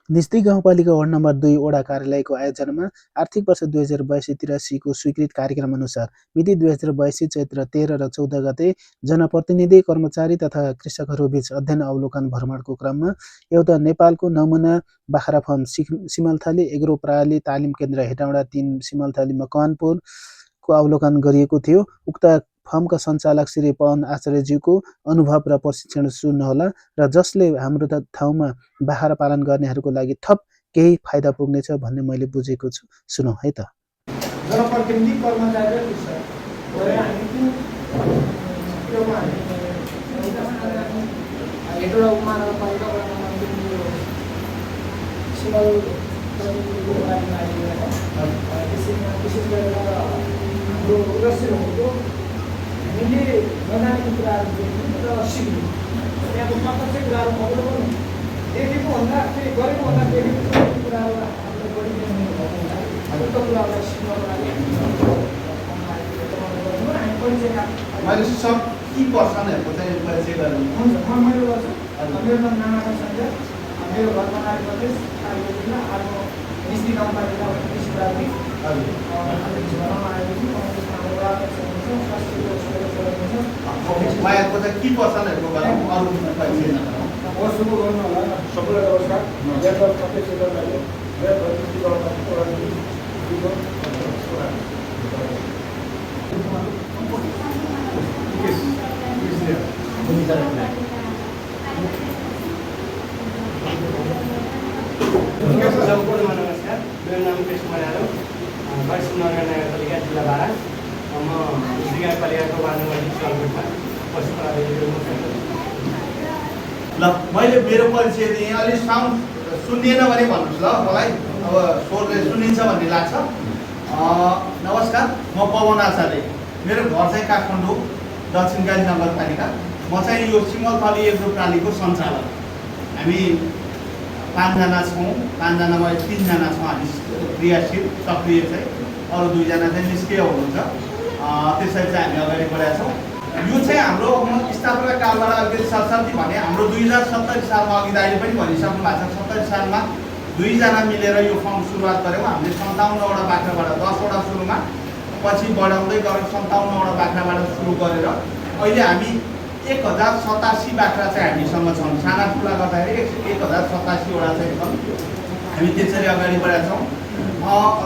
निस्ती गाउँपालिका ward number 2 वडा कार्यालयको आयोजनामा आर्थिक वर्ष 2082-83 स्वीकृत कार्यक्रम अनुसार मिति 2082 चैत्र 13 र 14 गते जनप्रतिनिधि, कर्मचारी तथा कृषकहरूबीच अध्ययन अवलोकन भ्रमणको क्रममा एउटा नेपालको नमुना बाख्रा फर्म सिमलथली एग्रो प्रणाली तालिम केन्द्र हेटौँडा 3 सिमलथली मकवानपुरको अवलोकन गरिएको थियो। उक्त फर्मका सञ्चालक श्री पवन आचार्यज्यूको अनुभव र प्रशिक्षण सुन्नुहोला र जसले हाम्रो ठाउँमा बाख्रा पालन गर्नेहरूको लागि थप केही फाइदा पुग्नेछ भन्ने मैले बुझेको छु। सुनौ है त। जनप्रतिनिधि, कर्मचारी र कृषक हेटौँडा उपमहानगरपालिका वडा नम्बर 3 सिमलथलीको बारेमा विशेष गरेर हाम्रो उद्देश्य भनेको हामीले नजानेको कुराहरू देख्यौँ र सिक्यौँ। त्यहाँको प्रत्यक्ष कुराहरू अवलोकन देखेको भन्दा फेरि गरेको भन्दा देखेको कुराहरू हामीले बढी देख्ने भएको हुन्छ। उक्त कुराहरूलाई सिक्नको लागि हामी परिचय मैले सब के पर्सनहरूको चाहिँ परिचय गर्नु हुन्छ। मैले गर्छु। मेरो नाम नारायण सञ्जय, मेरो घर बनाएर प्रदेश कालिम्पोङ जिल्ला, आफ्नो निस्ती गाउँपालिका कृषि मायाको चाहिँ के पर्सनहरूको गरौँ, अरू परिचय नगरौँ। सुरु गर्नु होला। सबैलाई नमस्कार। मेरो प्रत्येक क्षेत्रलाई मेरो निस्ती गाउँपालिका नमस्कार, मेरो नाम कृष्ण यादव, नगरपालिका जिल्ला बारा। म नगरपालिकाको वार्ड नम्बर 20 पशुपालन। ल मैले मेरो परिचय दिएँ। अलिक साउन्ड सुनिएन भने भन्नुहोस् ल, मलाई अब स्वरले सुनिन्छ भन्ने लाग्छ। नमस्कार, म पवन आचार्य। मेरो घर चाहिँ काठमाडौँ दक्षिणकाली नगरपालिका। म चाहिँ यो सिमलथली एग्रो प्रणालीको सञ्चालक। हामी 5 जना छौँ। 5 जनामा 3 जना छौँ हामी क्रियाशील सक्रिय चाहिँ, अरू 2 जना चाहिँ निष्क्रिय हुनुहुन्छ। त्यसरी चाहिँ हामी अगाडि बढेका छौँ। यो चाहिँ हाम्रो स्थापना कालबाट अलिकति सरसर्ती भने हाम्रो 2070 सालमा अघि दाइले पनि भनिसक्नु भएको छ। 70 सालमा 2 जना मिलेर यो फर्म सुरुवात गऱ्यौँ। हामीले 57वटा बाख्राबाट 10वटा सुरुमा, पछि बढाउँदै गएर 57वटा बाख्राबाट सुरु गरेर अहिले हामी 1087 बाख्रा चाहिँ हामीसँग छन्। साना ठुला गर्दाखेरि 1087वटा चाहिँ छन्। हामी त्यसरी अगाडि बढेका छौँ।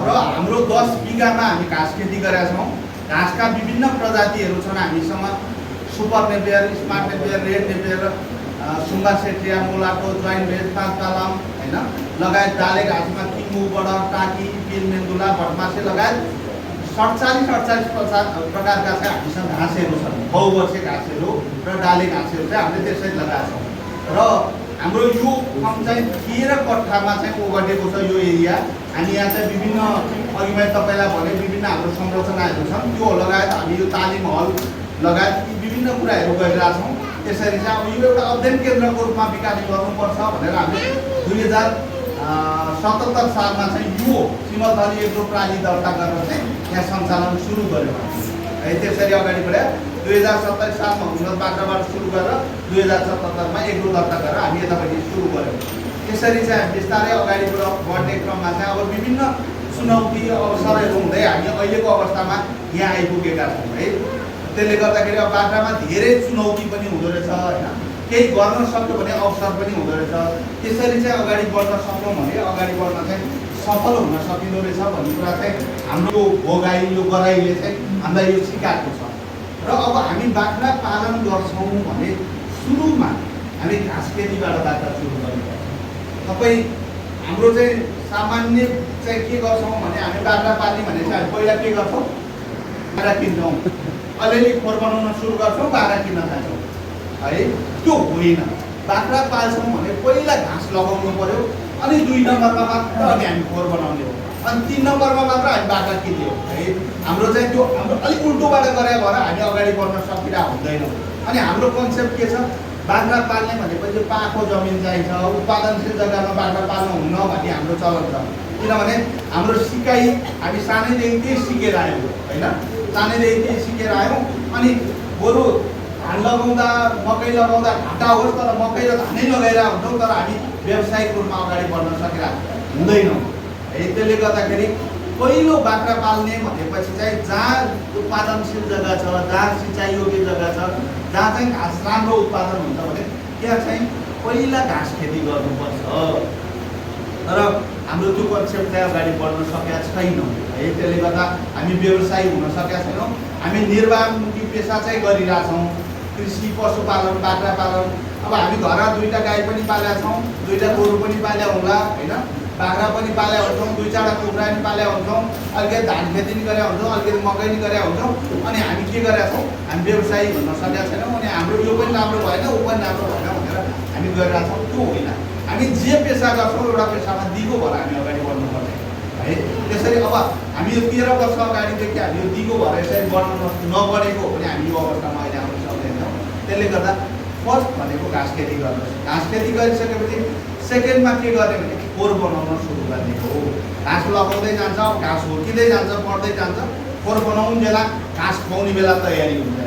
र हाम्रो 10 बिघामा हामी घाँस खेती गरेका छौँ। घाँसका विभिन्न प्रजातिहरू छन् हामीसँग। Super Napier, smart Napier, red Napier, सुङ्गा सेट्रिया, मोलाको, जोइन्ट भेज, पाँचपालम होइन लगायत डाले घाँसमा किमु, बडर, टाकी, पिल, मेन्दुला, भटमासे लगायत 47 प्रकारका चाहिँ हामीसँग घाँसहरू छन्। बहुवर्षीय घाँसहरू र डाले घाँसहरू चाहिँ हामीले त्यसरी लगाएका छौँ। र हाम्रो यो फर्म चाहिँ 13 कट्ठामा चाहिँ ओगटेको छ यो एरिया। हामी यहाँ चाहिँ विभिन्न, अघि मैले तपाईँलाई भने विभिन्न हाम्रो संरचनाहरू छन्, त्यो लगायत हामी यो तालिम हल लगायत विभिन्न कुराहरू गरिरहेका छौँ। त्यसरी चाहिँ अब यो एउटा अध्ययन केन्द्रको रूपमा विकास गर्नुपर्छ भनेर हामीले 2077 सालमा चाहिँ यो सिमलथली एग्रो प्रणाली दर्ता गरेर चाहिँ यहाँ सञ्चालन सुरु गऱ्यौँ है। त्यसरी अगाडि बढ्यो। 2070 सालमा हुन बाख्राबाट सुरु गरेर 2077मा एग्रो दर्ता गरेर हामी यतापट्टि सुरु गऱ्यौँ। त्यसरी चाहिँ हामी बिस्तारै अगाडि बढ्ने क्रममा चाहिँ अब विभिन्न चुनौती अवसरहरू हुँदै हामी अहिलेको अवस्थामा यहाँ आइपुगेका छौँ है। त्यसले गर्दाखेरि अब बाख्रामा धेरै चुनौती पनि हुँदो रहेछ होइन। केही गर्न सक्यो भने अवसर पनि हुँदो रहेछ। त्यसरी चाहिँ अगाडि बढ्न सक्यौँ भने अगाडि बढ्न चाहिँ सफल हुन सकिँदो रहेछ भन्ने कुरा चाहिँ हाम्रो भोगाई, यो गराइले चाहिँ हामीलाई यो सिकाएको छ। र अब हामी बाख्रा पालन गर्छौँ भने सुरुमा हामी घाँस खेतीबाट बाख्रा सुरु गर्नुपर्छ। तपाईँ हाम्रो चाहिँ सामान्य चाहिँ के गर्छौँ भने हामी बाख्रा पाल्ने भने चाहिँ हामी पहिला के गर्छौँ, बाख्रा किन्छौँ, अलिअलि खोर बनाउन सुरु गर्छौँ, बाख्रा किन्न थाल्छौँ है। त्यो होइन। बाख्रा पाल्छौँ भने पहिला घाँस लगाउनु पऱ्यो, अनि 2 नम्बरमा मात्र अनि हामी खोर बनाउने हो, अनि 3 नम्बरमा मात्र हामी बाख्रा किन्ने हो है। हाम्रो चाहिँ त्यो हाम्रो अलिक उल्टोबाट गरे भएर हामी अगाडि बढ्न सकिरहेको हुँदैनौँ। अनि हाम्रो कन्सेप्ट के छ, बाख्रा पाल्ने भनेपछि पाको जमिन चाहिन्छ, उत्पादनशील जग्गामा बाख्रा पाल्नु हुन्न भन्ने हाम्रो चलन छ। किनभने हाम्रो सिकाइ हामी सानैदेखि त्यही सिकेर आयौँ होइन। सानैदेखि त्यही सिकेर आयौँ। अनि बरु धान लगाउँदा, मकै लगाउँदा घाटा होस् तर मकै र धानै लगाइरहेको हुन्छौँ, तर हामी व्यावसायिक रूपमा अगाडि बढ्न सकिरहेको हुँदैनौँ है। त्यसले गर्दाखेरि पहिलो बाख्रा पाल्ने भनेपछि चाहिँ जहाँ उत्पादनशील जग्गा छ, जहाँ सिँचाइ योग्य जग्गा छ, जहाँ चाहिँ घाँस राम्रो उत्पादन हुन्छ भने त्यहाँ चाहिँ पहिला घाँस खेती गर्नुपर्छ। तर हाम्रो त्यो कन्सेप्ट चाहिँ अगाडि बढ्न सकेका छैनौँ है। त्यसले गर्दा हामी व्यवसायी हुन सकेका छैनौँ। हामी निर्वाहमुखी पेसा चाहिँ गरिरहेछौँ, कृषि पशुपालन बाख्रा पालन। अब हामी घरमा 2टा गाई पनि पालेका छौँ, 2टा गोरु पनि पाल्या होला होइन, बाख्रा पनि पाल्या हुन्छौँ, 2-4वटा कुखुरा पनि पाल्या हुन्छौँ, अलिकति धान खेती पनि गरेका हुन्छौँ, अलिकति मकै पनि गरेका हुन्छौँ। अनि हामी के गरेका छौँ, हामी व्यवसायी हुन सकेका छैनौँ। अनि हाम्रो यो पनि राम्रो भएन, ऊ पनि राम्रो भएन भनेर हामी गरिरहेछौँ। त्यो होइन, हामी जे पेसा गर्छौँ एउटा पेसामा दिगो भएर हामी अगाडि बढ्नुपर्ने है। त्यसरी अब हामी यो 13 वर्ष अगाडिदेखि हामी यो दिगो भएर यसरी बढ्न नबढेको हो भने हामी यो अवस्थामा अहिले आउन सक्दैनौँ। त्यसले गर्दा फर्स्ट भनेको घाँस खेती गर्नुहोस्। घाँस खेती गरिसकेपछि सेकेन्डमा के गर्ने भने खोर बनाउन सुरु गर्ने हो। घाँस लगाउँदै जान्छ, घाँस हुर्किँदै जान्छ, बढ्दै जान्छ, खोर बनाउने बेला घाँस खुवाउने बेला तयारी हुन्छ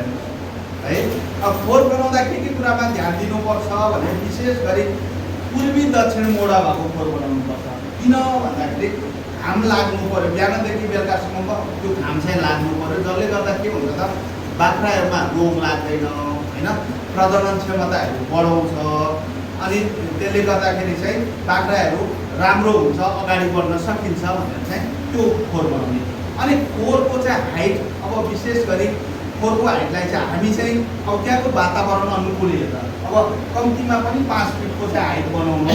है। अब खोर बनाउँदा के कुरामा ध्यान दिनुपर्छ भने विशेष गरी पूर्वी दक्षिण मोडा भएको खोर बनाउनुपर्छ। किन भन्दाखेरि घाम लाग्नु पऱ्यो, बिहानदेखि बेलुकासम्म त्यो घाम चाहिँ लाग्नु पऱ्यो। जसले गर्दा के हुन्छ त बाख्राहरूमा रोग लाग्दैन होइन, प्रजनन क्षमताहरू बढाउँछ। अनि त्यसले गर्दाखेरि चाहिँ बाख्राहरू राम्रो हुन्छ, अगाडि बढ्न सकिन्छ भनेर चाहिँ त्यो खोर बनाउने। अनि खोरको चाहिँ हाइट अब विशेष गरी खोरको हाइटलाई चाहिँ हामी चाहिँ अब त्यहाँको वातावरण अनुकूल हेर्दा अब कम्तीमा पनि 5 फिटको चाहिँ हाइट बनाउनु।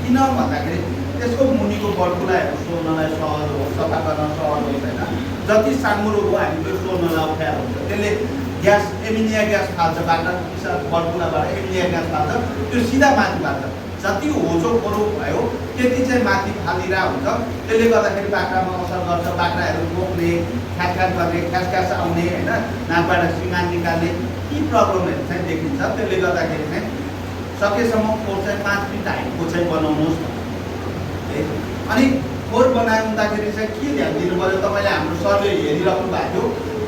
किन भन्दाखेरि त्यसको मुनिको बडकुलाहरू सोर्नलाई सहज हो, सफा गर्न सहज हुन्छ होइन। जति साङ्गुरो हो हामी त्यो सोर्नलाई अप्ठ्यारो हुन्छ। त्यसले ग्यास एमिनिया ग्यास फाल्छ, बाख्रा बडकुलाबाट एमिनिया ग्यास फाल्छ, त्यो सिधा माथि फाल्छ। जति होचो खोरो भयो त्यति चाहिँ माथि फालिरहेको हुन्छ। त्यसले गर्दाखेरि बाख्रामा असर गर्छ, बाख्राहरू रोक्ने, ख्यास गर्ने, ख्यास आउने होइन, नाकबाट सिँगान निकाल्ने यी प्रब्लमहरू चाहिँ देखिन्छ। त्यसले गर्दाखेरि चाहिँ सकेसम्म खोर चाहिँ 5 फिट हाइटको चाहिँ बनाउनुहोस् है। अनि खोर बनाउँदाखेरि चाहिँ के ध्यान दिनु पऱ्यो, तपाईँले हाम्रो सर्वे हेरिराख्नु भएको थियो,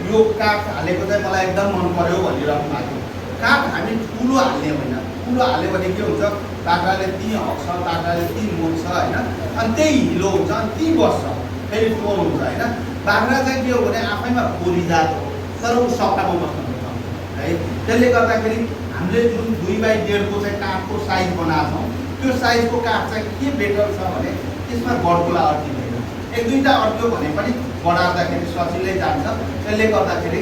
यो काठ हालेको चाहिँ मलाई एकदम मन पऱ्यो भनिराख्नु भएको थियो। काठ हामी ठुलो हाल्ने होइन, ठुलो हाल्यो भने के हुन्छ बाख्राले ती हक्छ, बाख्राले ती मोल्छ होइन, अनि त्यही हिलो हुन्छ, अनि ती बस्छ, फेरि फोहोर हुन्छ होइन। बाख्रा चाहिँ के हो भने आफैमा खोरी जात हो, तर ऊ सफामा बस्नुहुन्छ है। त्यसले गर्दाखेरि हामीले जुन 2x1.5 को चाहिँ काठको साइज बनाएको छौँ, त्यो साइजको काठ चाहिँ के बेटर छ भने त्यसमा बडकुला अड्किँदैन। 1-2टा अड्क्यो भने पनि बढाउँदाखेरि सजिलै जान्छ। त्यसले गर्दाखेरि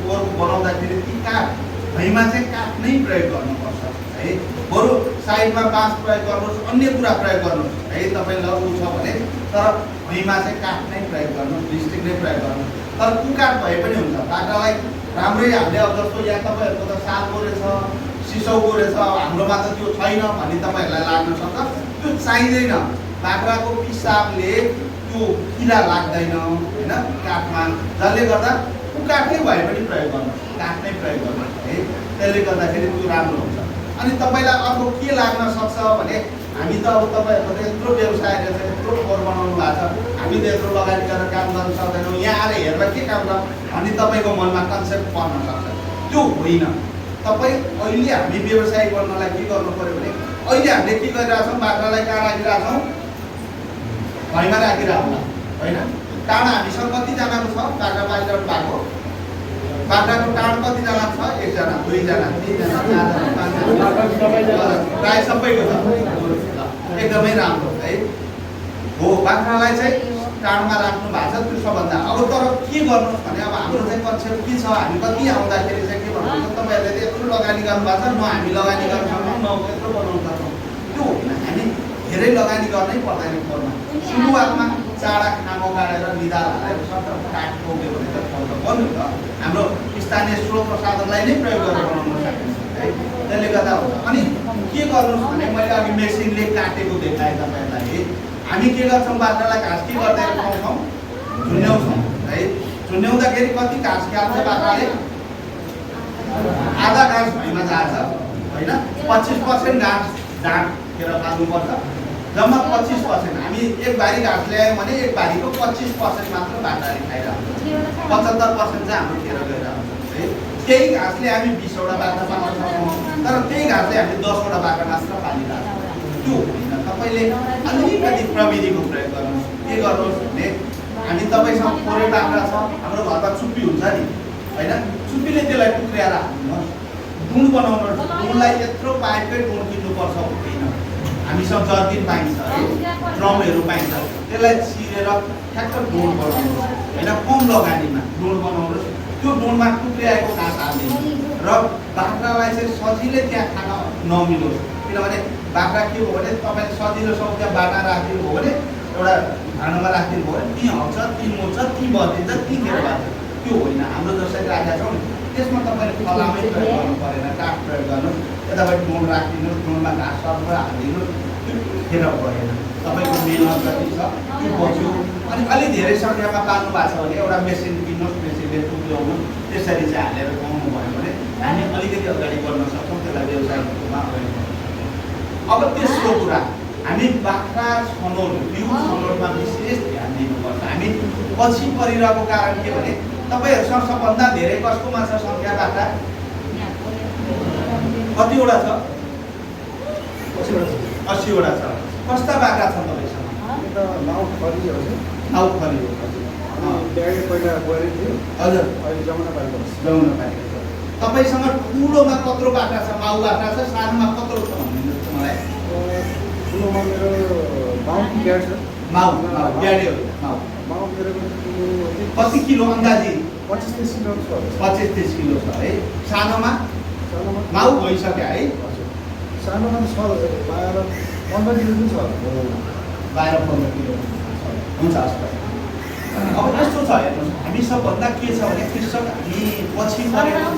खोर बनाउँदाखेरि ती काठ भुइँमा चाहिँ काठ नै प्रयोग गर्नुपर्छ है। बरु साइडमा बाँस प्रयोग गर्नुहोस्, अन्य कुरा प्रयोग गर्नुहोस् है, तपाईँलाई ऊ छ भने, तर भुइँमा चाहिँ काठ नै प्रयोग गर्नुहोस्, स्टिक नै प्रयोग गर्नुहोस्। तर कुकाठ भए पनि हुन्छ, बाख्रालाई राम्रै हामीले अब जस्तो यहाँ तपाईँहरूको त सालको रहेछ, सिसौको रहेछ, अब हाम्रोमा त त्यो छैन भन्ने तपाईँहरूलाई लाग्न सक्छ। त्यो चाहिँदैन, बाख्राको पिसाबले त्यो किरा लाग्दैन होइन काठमा। जसले गर्दा कुकाठै भए पनि प्रयोग गर्नुहोस्, काठ नै प्रयोग गर्नुहोस् है। त्यसले गर्दाखेरि त्यो राम्रो हुन्छ। अनि तपाईँलाई अर्को के लाग्न सक्छ भने हामी त अब तपाईँहरूको त यत्रो व्यवसायले चाहिँ यत्रो खोर बनाउनु भएको छ, हामी त यत्रो लगानी गरेर काम गर्न सक्दैनौँ, यहाँ आएर हेर्दा के काम छ भन्ने तपाईँको मनमा कन्सेप्ट पर्न सक्छ। त्यो होइन। तपाईँ अहिले हामी व्यवसाय गर्नलाई के गर्नु पऱ्यो भने अहिले हामीले के गरिरहेछौँ, बाख्रालाई कहाँ राखिरहेछौँ, भुइँमा राखिरहेको होइन। टाढा हामीसँग कतिजनाको छ बाख्रा पालिरहनु भएको, बाख्राको टाढ कतिजना छ, 1 जना 2 जना 3 जना 4 जना 5 जना प्रायः सबैको छ। एकदमै राम्रो है हो। बाख्रालाई चाहिँ टाढमा राख्नु भएको छ, त्यो सबभन्दा। अब तर के गर्नुहोस् भने अब हाम्रो चाहिँ कन्सेप्ट के छ, हामी कति आउँदाखेरि चाहिँ के भन्नुहुन्छ, तपाईँहरूले त यत्रो लगानी गर्नुभएको छ, न हामी लगानी गर्न सक्छौँ, न यत्रो बनाउनु सक्छौँ। त्यो होइन, हामी धेरै लगानी गर्नै पर्दैन खोरमा। सुरुवातमा चाडा खामो गाडेर निधार हालेर सबै काठ टोक्यो भने त खोर त बन्यो त। हाम्रो स्थानीय स्रोत प्रसाधनलाई नै प्रयोग गरेर बनाउन सकिन्छ है। त्यसले गर्दा हुन्छ। अनि के गर्नुहोस् भने मैले अघि मेसिनले काटेको देखाएँ तपाईँहरूलाई। हामी के गर्छौँ, बाख्रालाई घाँस के गर्दै खुवाउँछौँ, झुन्ड्याउँछौँ है। झुन्ड्याउँदाखेरि कति घाँस खान्छ बाख्राले, आधा घाँस भुइँमा जान्छ होइन, 25% घाँस ढाँटेर फाल्नुपर्छ। जम्मा 25%। हामी 1 भारी घाँस ल्यायौँ भने 1 भारीको 25% मात्र बाख्राले खाइरहेको हुन्छ, 75% चाहिँ हाम्रो खेर गइरहेको हुन्छ है। त्यही घाँसले हामी 20वटा बाख्रा पाल्न सक्छौँ, तर त्यही घाँसले हामी 10वटा बाख्रा मात्र पालिरहेको छ। त्यो होइन तपाईँले अलिकति प्रविधिको प्रयोग गर्नुहोस्। के गर्नुहोस् भने हामी तपाईँसँग थोरै बाख्रा छ, हाम्रो घरमा चुप्पी हुन्छ नि होइन, चुप्पीले त्यसलाई टुक्र्याएर हाल्नुहोस्। ढुँड बनाउनुहोस्। ढुँडलाई यत्रो पाइपकै ढुँड किन्नुपर्छ हुँदैन, हामीसँग जर्किन पाइन्छ है, ड्रमहरू पाइन्छ, त्यसलाई चिरेर ठ्याक्क ढुँड बनाउनुहोस् होइन, कम लगानीमा ढुँड बनाउनुहोस्। त्यो ढुँडमा टुक्र्याएको घाँस हालिदिनुहोस् र बाख्रालाई चाहिँ सजिलै त्यहाँ खान नमिलोस्। किनभने बाख्रा के हो भने तपाईँले सजिलोसँग त्यहाँ बाटा राखिदिनु भयो भने एउटा भाँडोमा राखिदिनु भयो भने त्यहीँ हल्छ, त्यहीँ मोल्छ, त्यहीँ बदिन्छ, त्यहीँ खेर बाँध्छ। त्यो होइन, हाम्रो जसरी राखेका छौँ नि त्यसमा तपाईँले फलामै प्रयोग गर्नु परेन, काठ प्रयोग गर्नुहोस्। यतापट्टि ढुँड राखिदिनुहोस्, ढुँडमा घाँस सर्फ हालिदिनुहोस्, त्यो खेर परेन। तपाईँको मेहनत जति छ त्यो बच्यो। अनि अलि धेरै सङ्ख्यामा पाल्नु भएको छ भने एउटा मेसिन किन्नुहोस्, मेसिनले टुक्राउनुहोस्, त्यसरी चाहिँ हालेर खुवाउनु भयो भने हामी अलिकति अगाडि बढ्न सक्छौँ, त्यसलाई व्यवसायिक रूपमा अगाडि बढ्न सक्छौँ। अब तेस्रो कुरा, हामी बाख्रा छनौट, बिउ छनौटमा विशेष ध्यान दिनुपर्छ। हामी पछि परिरहेको कारण के भने तपाईँहरूसँग सबभन्दा धेरै कसकोमा छ सङ्ख्या बाख्रा? कतिवटा छ? 80वटा छ। कस्ता बाख्रा छन् तपाईँसँग? नाउ खरी हो नाउ खरी हो। ब्यागे पहिला गरे थियो, हजुर, अहिले जमाना पाएको ल्याउन पाएको छ। तपाईँसँग ठुलोमा कत्रो बाख्रा छ? माउ बाख्रा छ, सानोमा कत्रो छ भनिदिनुहोस् त मलाई। ठुलोमा मेरो माउन्ट ब्याड छ। माउ ब्याडे हो। माउ मेरो कति किलो अन्दाजी? 25-30 किलो छ। 25-30 किलो छ है। सानोमा सानोमा माउ भइसक्यो है? सानोमा त 12-15 किलो पनि छ। 12-15 किलो हुन्छ। अब यस्तो छ हेर्नुहोस्, हामी सबभन्दा के छ भने कृषक हामी पछि परेको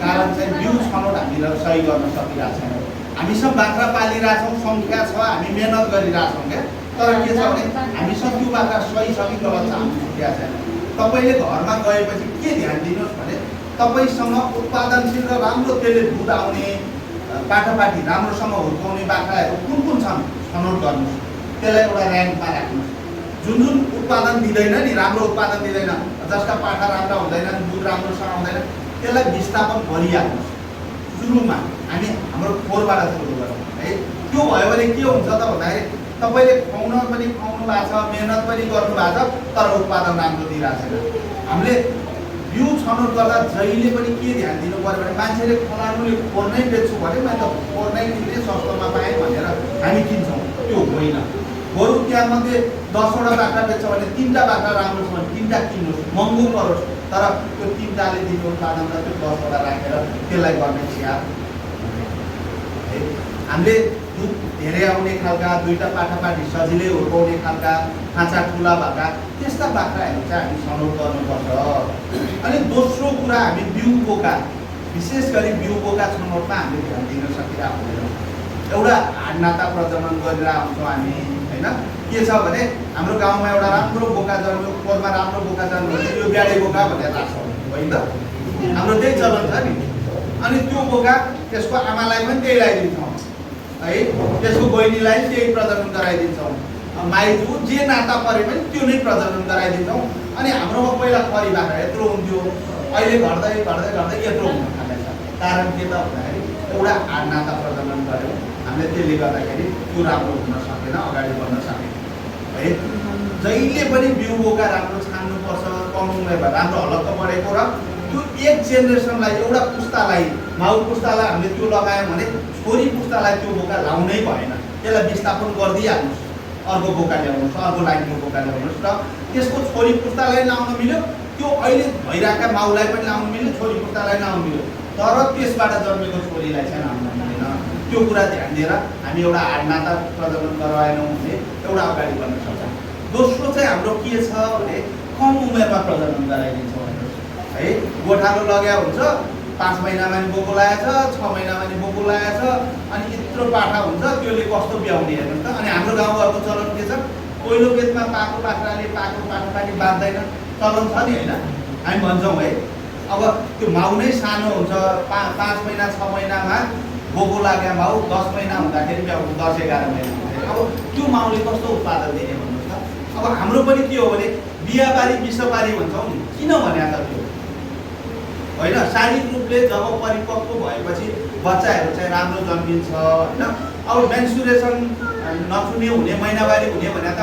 कारण चाहिँ बिउ छनौट हामीले सही गर्न सकिरहेको छैनौँ। हामीसँग बाख्रा पालिरहेछौँ, सङ्ख्या छ, हामी मेहनत गरिरहेछौँ क्या, तर के छ भने हामीसँग त्यो बाख्रा सही छ कि गलत छ हामी छुट्या छैन। तपाईँले घरमा गएपछि के ध्यान दिनुहोस् भने तपाईँसँग उत्पादनशील र राम्रो त्यसले दुध आउने, पाठापाठी राम्रोसँग हुर्काउने बाख्राहरू कुन कुन छन् छनौट गर्नुहोस्। त्यसलाई एउटा ऱ्याङ्कमा राख्नुहोस्। जुन जुन उत्पादन दिँदैन नि, राम्रो उत्पादन दिँदैन, जसका पाठा राम्रा हुँदैनन्, दुध राम्रोसँग आउँदैन, त्यसलाई विस्थापन गरिहाल्नुहोस्। सुरुमा हामी हाम्रो खोरबाट सुरु गरौँ है। त्यो भयो भने के हुन्छ त भन्दाखेरि तपाईँले खुवाउन पनि खुवाउनु भएको छ, मेहनत पनि गर्नु भएको छ, तर उत्पादन राम्रो दिइरहेको छैन। हामीले बिउ छनौट गर्दा जहिले पनि के ध्यान दिनु पऱ्यो भने मान्छेले फलानुले खोर नै बेच्छु भने मैले त खोर नै किन्ने, सस्तोमा पाएँ भनेर हामी किन्छौँ, त्यो होइन। बरु त्यहाँमध्ये 10वटा बाख्रा बेच्छ भने 3टा बाख्रा राम्रो छ भने 3टा किन्नुहोस्, महँगो परोस्, तर त्यो 3टाले दिने उत्पादनलाई त्यो 10वटा राखेर त्यसलाई गर्ने चिया। हामीले दुध धेरै आउने खालका, 2टा पाठापाठी सजिलै हुर्काउने खालका, खाँचा ठुला भएका त्यस्ता बाख्राहरू चाहिँ हामी छनौट गर्नुपर्छ। अनि दोस्रो कुरा, हामी बिउ बोका, विशेष गरी बिउ बोका छनौटमा हामीले ध्यान दिन सकिरहेको हुँदैन। एउटा हाडनाता प्रजनन गरिरहेको हुन्छौँ हामी होइन। के छ भने हाम्रो गाउँमा एउटा राम्रो बोका जन्म्यो, खोरमा राम्रो बोका जन्म्यो, यो ब्याडे बोका भनेर राख्छौँ होइन त, हाम्रो त्यही चलन छ नि। अनि त्यो बोका त्यसको आमालाई पनि त्यही लगाइदिन्छौँ है, त्यसको बहिनीलाई त्यही प्रजनन गराइदिन्छौँ, माइजू जे नाता परे पनि त्यो नै प्रजनन गराइदिन्छौँ। अनि हाम्रोमा पहिला खरी बाख्रा यत्रो हुन्थ्यो, अहिले घट्दै घट्दै घट्दै यत्रो हुन थालेछ। कारण के त भन्दाखेरि एउटा हाडनाता प्रजनन गऱ्यौँ हामीले, त्यसले गर्दाखेरि त्यो राम्रो हुन सकेन, अगाडि बढ्न सकेन है। जहिले पनि बिउ बोका राम्रो छान्नुपर्छ, कम उमेरमा राम्रो हलक्क बढेको र त्यो एक जेनेरेसनलाई, एउटा पुस्तालाई, माउ पुस्तालाई हामीले त्यो लगायौँ भने छोरी पुस्तालाई त्यो बोका लाउनै भएन। त्यसलाई विस्थापन गरिदिइहाल्नुहोस्, अर्को बोका ल्याउनुहोस्, अर्को लाइनको बोका ल्याउनुहोस् र त्यसको छोरी पुस्तालाई लाउन मिल्यो, त्यो अहिले भइरहेका माउलाई पनि लाउनु मिल्यो, छोरी पुस्तालाई लाउनु मिल्यो, तर त्यसबाट जन्मेको छोरीलाई चाहिँ लाउनु मिलेन। त्यो कुरा ध्यान दिएर हामी एउटा हाडनाता प्रजनन गराएनौँ भने एउटा अगाडि बढ्न सक्छौँ। दोस्रो चाहिँ हाम्रो के छ भने कम उमेरमा प्रजनन गराइदिन्छौँ है। गोठालो लग्या हुन्छ, 5 महिनामा नि बोको लगाएछ, 6 महिनामा नि बोको लगाएछ, अनि यत्रो पाठा हुन्छ, त्यसले कस्तो ब्याउने हेर्नुहोस् त। अनि हाम्रो गाउँघरको चलन के छ, पहिलो खेतमा पाएको बाख्राले पाएको पाठापाठी बाँध्दैन, चलन छ नि होइन, हामी भन्छौँ है। अब त्यो माउ नै सानो हुन्छ, 5 महिना 6 महिनामा बोको लाग्या माउ 10 महिना हुँदाखेरि ब्याउनु, 10-11 महिना हुँदाखेरि अब त्यो माउले कस्तो उत्पादन दिने भन्नुहोस् त। अब हाम्रो पनि के हो भने बिहाबारी विषबारी भन्छौँ नि, किन भने त त्यो होइन, शारीरिक रूपले जब परिपक्व भएपछि बच्चाहरू चाहिँ राम्रो जन्मिन्छ होइन। अब मेन्सुरेसन नचुने हुने महिनावारी हुने भने त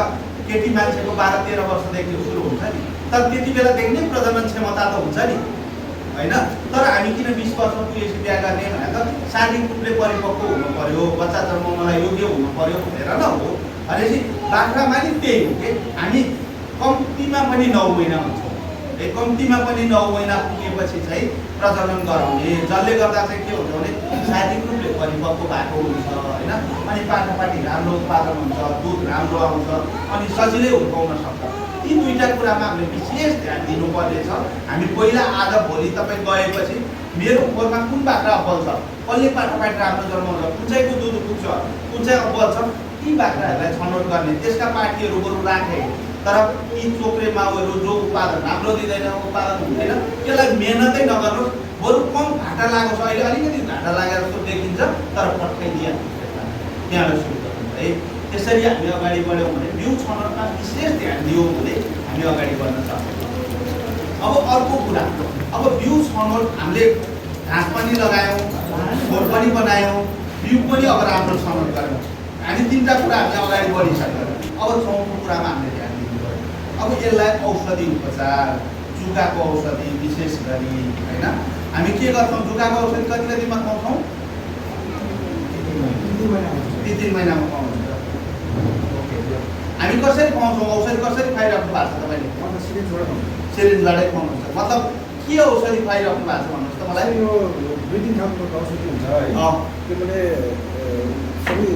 केटी मान्छेको 12-13 वर्षदेखि सुरु हुन्छ नि। तर त्यति बेलादेखि नै प्रजनन क्षमता त हुन्छ नि होइन। तर हामी किन 20 वर्ष पुगेपछि बिहा गर्ने भने त शारीरिक रूपले परिपक्व हुनु पर्यो, बच्चा जन्माउनलाई योग्य हुनु पर्यो भनेर न हो। भनेपछि बाख्रामा नि त्यही हो कि हामी कम्तीमा पनि 9 महिना हुन्छौँ। कम्तीमा पनि 9 महिना पुगेपछि चाहिँ प्रजनन गराउने, जसले गर्दा चाहिँ के हुन्छ भने शारीरिक रूपले परिपक्व भएको हुन्छ होइन। अनि पाठापाठी राम्रो उत्पादन हुन्छ, दुध राम्रो आउँछ, अनि सजिलै हुर्काउन सक्छ। यी दुईवटा कुरामा हामीले विशेष ध्यान दिनुपर्ने छ। हामी पहिला आज भोलि तपाईँ गएपछि मेरो खोरमा कुन बाख्रा अब्बल छ, कसले पाठापाठी राम्रो जन्माउँछ, कुन चाहिँको दुध पुग्छ, कुन चाहिँ अब्बल छ, ती बाख्राहरूलाई छनौट गर्ने, त्यसका पाठीहरू बरु राखे। तर यी चोक्रे माउहरू जो उत्पादन राम्रो दिँदैन, उत्पादन हुँदैन, त्यसलाई मेहनतै नगर्नुहोस्, बरु कम घाटा लागोस्। अहिले अलिकति घाटा लागेर जस्तो देखिन्छ, तर पठाइदिइहाल्नु त्यहाँबाट सुरु गर्नु है। त्यसरी हामी अगाडि बढ्यौँ भने बिउ छनौटमा विशेष ध्यान दियौँ भने हामी अगाडि बढ्न सक्छौँ। अब अर्को कुरा, अब बिउ छनौट हामीले घाँस पनि लगायौँ, खोर पनि बनायौँ, बिउ पनि अब राम्रो छनौट गऱ्यौँ। हामी 3टा कुरा हामी अगाडि बढिसक्यौँ। अब 4थो कुरामा हामीले ध्यान दिनु पर्यो। अब यसलाई औषधि उपचार, जुकाको औषधि विशेष गरी होइन। हामी के गर्छौँ, जुकाको औषधि कति कतिमा खुवाउँछौँ? 3 महिनामा खुवाउनुहुन्छ। हामी कसरी खुवाउँछौँ, औषधि कसरी खुवाइराख्नु भएको छ तपाईँले? सिरिन्जबाटै खुवाउनुहुन्छ। मतलब के औषधि खुवाइराख्नु भएको छ भन्नुहोस् त मलाई। यो 2-3 खालको औषधि हुन्छ है, त्यसले सबै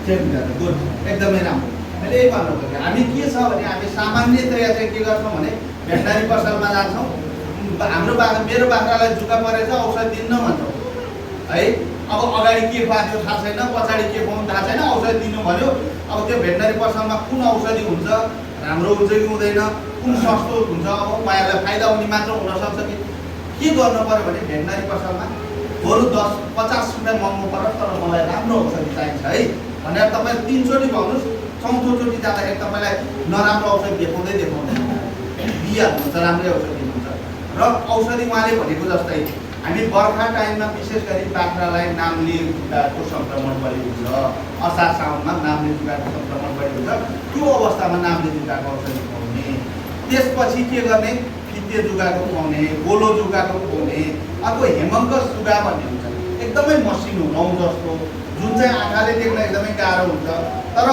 चेक गरेर गुड, एकदमै राम्रो। मैले यही भन्नु खोजेँ, हामी के छ भने हामी सामान्यतया चाहिँ के गर्छौँ भने भेटनरी पसलमा जान्छौँ, हाम्रो मेरो बाख्रालाई जुका परेछ औषधि दिन्न भन्छौँ है। अब अगाडि के खुवाएको थाहा छैन, पछाडि के खुवाउनु थाहा छैन, औषधि दिनु भन्यो। अब त्यो भेटनरी पसलमा कुन औषधि हुन्छ, राम्रो हुन्छ कि हुँदैन, कुन सस्तो हुन्छ, अब उहाँहरूलाई फाइदा हुने मात्र हुनसक्छ कि के गर्नु पऱ्यो भने भेटनरी पसलमा बरु 10-50 रुपियाँ महँगो परोस् तर मलाई राम्रो औषधि चाहिन्छ है भनेर तपाईँ 3 चोटि भन्नुहोस्। 4थो चोटि जाँदाखेरि तपाईँलाई नराम्रो औषधि देखाउँदै दिइहाल्नुहुन्छ, राम्रै औषधि हुन्छ। र औषधि उहाँले भनेको जस्तै हामी बर्खा टाइममा विशेष गरी बाख्रालाई नाम्ले जुकाको सङ्क्रमण बढी हुन्छ, असार साउनमा नाम्ले जुकाको सङ्क्रमण बढी हुन्छ। त्यो अवस्थामा नाम्ले जुकाको औषधि खुवाउने, त्यसपछि के गर्ने, फिते जुकाको खुवाउने, गोलो जुकाको खुवाउने, अर्को हेमङ्कस जुका भन्ने हुन्छ, एकदमै मसिनो रौँ जस्तो, जुन चाहिँ आँखाले देख्न एकदमै गाह्रो हुन्छ, तर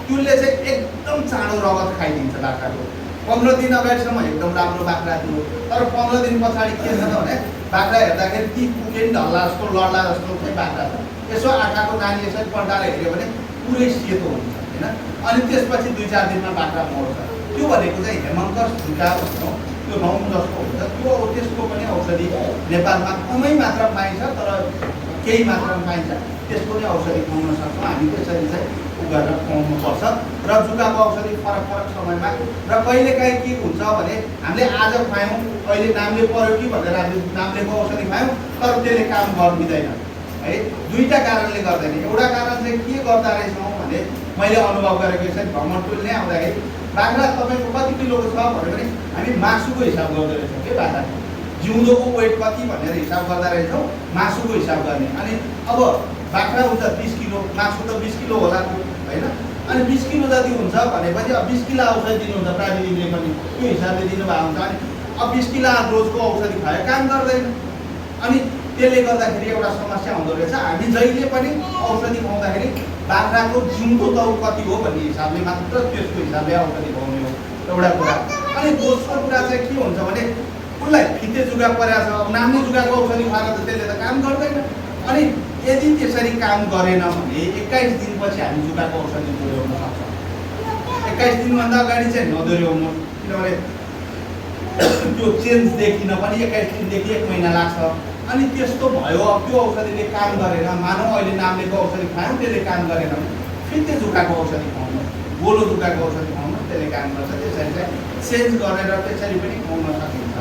त्यसले चाहिँ एकदम चाँडो रगत खाइदिन्छ बाख्राको। 15 दिन अगाडिसम्म एकदम राम्रो बाख्रा थियो, तर 15 दिन पछाडि के छ भने बाख्रा हेर्दाखेरि ती पुगेन ढल्ला जस्तो लड्ला जस्तो चाहिँ बाख्रा छ। यसो आँखाको नानी यसरी पल्टाएर हेऱ्यो भने पुरै सेतो हुन्छ होइन। अनि त्यसपछि 2-4 दिनमा बाख्रा मर्छ। त्यो भनेको चाहिँ हेमङ्कस जुका भन्छौँ, त्यो रौँ जस्तो हुन्छ। त्यो त्यसको पनि औषधि नेपालमा कमै मात्रा पाइन्छ, तर केही मात्रामा पाइन्छ। त्यसको पनि औषधि खुवाउन सक्छौँ हामी। त्यसरी चाहिँ गरेर खुवाउनुपर्छ। र जुकाको औषधि फरक फरक समयमा, र कहिलेकाहीँ के हुन्छ भने हामीले आज खुवायौँ, अहिले नामले पऱ्यो कि भनेर हामीले नामलेको औषधि खुवायौँ, तर त्यसले काम गर्दिँदैन है। 2टा कारणले गर्दैन। एउटा कारण चाहिँ के गर्दा रहेछौँ भने मैले अनुभव गरेको यसरी भ्रमण टोलले आउँदाखेरि बाख्रा तपाईँको कति किलोको छ भन्यो भने हामी मासुको हिसाब गर्दो रहेछौँ कि बाख्राको जिउँदोको वेट कति भनेर हिसाब गर्दा रहेछौँ, मासुको हिसाब गर्ने। अनि अब बाख्रा हुन्छ 20 किलो, मासु त 20 किलो होला होइन। अनि 20 किलो जति हुन्छ भनेपछि अब 20 किलो औषधि दिनुहुन्छ प्राविधिकले पनि, त्यो हिसाबले दिनुभएको हुन्छ। अनि अब 20 किलो रोजको औषधि खुवायो काम गर्दैन। अनि त्यसले गर्दाखेरि एउटा समस्या हुँदो रहेछ। हामी जहिले पनि औषधि खुवाउँदाखेरि बाख्राको जिउँदो तौल कति हो भन्ने हिसाबले मात्र त्यसको हिसाबले औषधि खुवाउने हो एउटा कुरा। अनि दोस्रो कुरा चाहिँ के हुन्छ भने उसलाई फिते जुका परेको छ, अब नाम्ने जुकाको औषधि खुवाएर त त्यसले त काम गर्दैन। अनि यदि त्यसरी काम गरेन भने 21 दिनपछि हामी जुकाको औषधि दोहोऱ्याउन सक्छौँ। 21 दिनभन्दा अगाडि चाहिँ नदोहोऱ्याउनु, किनभने त्यो चेन्ज देखिन पनि 21 दिनदेखि 1 महिना लाग्छ। अनि त्यस्तो भयो, अब त्यो औषधिले काम गरेन, मानौँ अहिले नाम्लेको औषधि खुवायौँ त्यसले काम गरेन भने फिते जुकाको औषधि खुवाउनु, गोलो जुकाको औषधि खुवाउनु, त्यसले काम गर्छ। त्यसरी चाहिँ चेन्ज गरेर त्यसरी पनि खुवाउन सकिन्छ